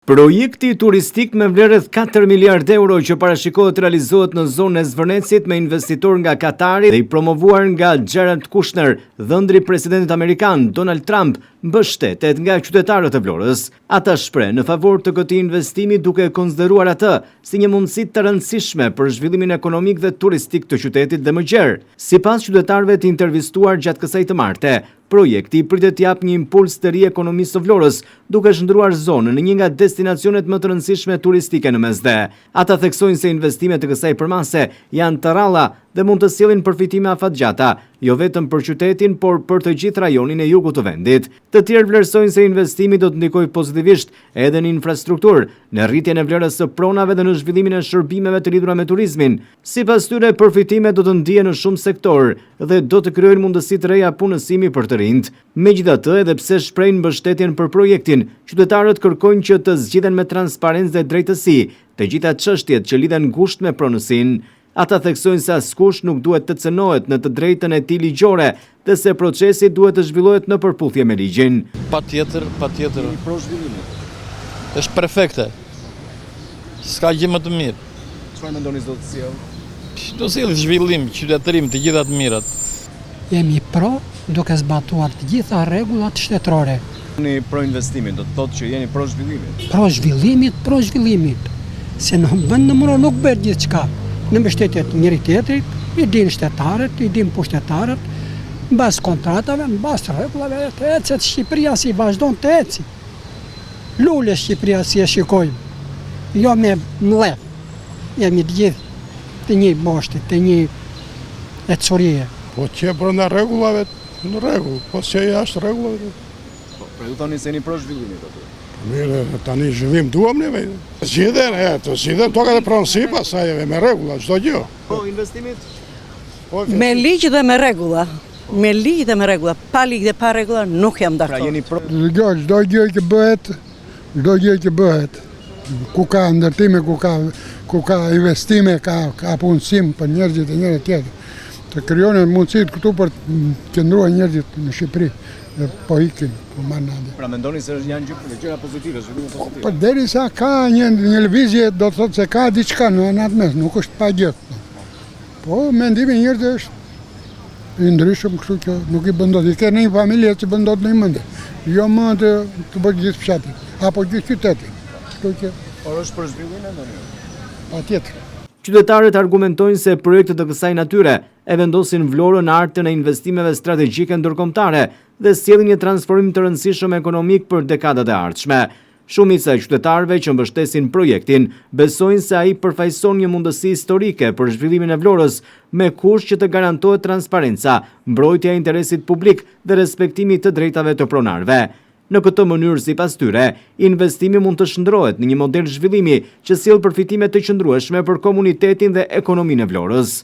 Projekti turistik me vlerë rreth 4 miliardë euro që parashikohet të realizohet në zonën e Zvërnecit me investitor nga Katari dhe i promovuar nga Jared Kushner, dhëndri i presidentit amerikan Donald Trump, mbështetet nga qytetarët e Vlorës. Ata shprehen në favor të këtij investimi duke e konsideruar atë si një mundësi të rëndësishme për zhvillimin ekonomik dhe turistik të qytetit dhe më gjerë. Sipas qytetarëve të intervistuar gjatë kësaj të marte, Projekti pritet të japë një impuls të ri ekonomisë së Vlorës, duke shndërruar zonën në një nga destinacionet më të rëndësishme turistike në Mesdhe. Ata theksojnë se investime të kësaj përmase janë të rralla dhe mund të sjellin përfitime afatgjata, jo vetëm për qytetin, por për të gjithë rajonin e jugut të vendit. Të tjerë vlerësojnë se investimi do të ndikojë pozitivisht edhe në infrastrukturë, në rritjen e vlerës së pronave dhe në zhvillimin e shërbimeve të lidhura me turizmin. Sipas tyre, përfitimet do të ndihen në shumë sektorë dhe do të krijojnë mundësi të reja punësimi për të rinjtë. Megjithatë, edhe pse shprehin mbështetjen për projektin, qytetarët kërkojnë që të zgjidhen me transparencë dhe drejtësi të gjitha çështjet që lidhen ngushtë me pronësinë. Ata theksojnë se askush nuk duhet të cenohet në të drejtën e tij ligjore dhe se procesi duhet të zhvillohet në përputhje me ligjin. Patjetër, patjetër. Jeni pro zhvillimit? Është perfekte. S'ka gjë më të mirë. Çfarë mendoni se do të sjellë? Do sjellë zhvillim, qytetërim, të gjitha të mirat. Jemi pro duke zbatuar të gjitha rregullat shtetërore. Jeni pro investimit, do të thotë që jeni pro zhvillimit. Pro zhvillimit, pro zhvillimit. Se në vend në mënyrë nuk bëhet gjithçka. Në mbështetje të njëri tjetrit, i dinë shtetarët, i dinë pushtetarët, në bazë kontratave, në bazë rregullave, të ecet Shqipëria si vazhdon të eci. Lule Shqipëria si e shikojmë, jo me mllef. Jemi të gjithë të një boshti, të një ecurie. Po qe brenda rregullave, në rregull, po s'qe jashtë rregullave. Po, pra ju thoni se jeni pro zhvillimit aty. Mirë, tani zhvillim duam neve. Zgjidhen, e, të zgjidhen tokat e pronësi, pastaj edhe me rregulla, çdo gjë. Po, investimit? Po, Me ligj dhe me rregulla. Me ligj dhe me rregulla. Pa ligj dhe pa rregulla nuk jam Pra dakord. jeni pro Dëgjo, çdo gjë që bëhet, çdo gjë që bëhet, ku ka ndërtime, ku ka ku ka investime, ka ka punësim për njerëzit e njëra tjetër. Të krijohen mundësitë këtu për të qëndruar njerëzit në Shqipëri dhe po ikin, po marrin atje. Pra mendoni se janë gjë, gjëra pozitive, zhvillime pozitive. Po derisa ka një një lëvizje do të thotë se ka diçka në në atë mes, nuk është pa gjë. Po mendimi i njerëzve është i ndryshëm, kështu që nuk i bën dot. I ke në një familje që bën dot në një mendje. Jo më të të bësh gjithë fshatin apo gjithë qytetin. Kështu që Por është për zhvillim mendoni ju? patjetër. Qytetarët argumentojnë se projekte të kësaj natyre e vendosin Vlorën në hartën e investimeve strategjike ndërkombëtare dhe sjellin një transformim të rëndësishëm ekonomik për dekadat e ardhshme. Shumica e qytetarëve që mbështesin projektin besojnë se ai përfaqëson një mundësi historike për zhvillimin e Vlorës, me kusht që të garantohet transparenca, mbrojtja e interesit publik dhe respektimi i të drejtave të pronarëve. Në këtë mënyrë, sipas tyre, investimi mund të shndërrohet në një model zhvillimi që sjell përfitime të qëndrueshme për komunitetin dhe ekonominë e Vlorës.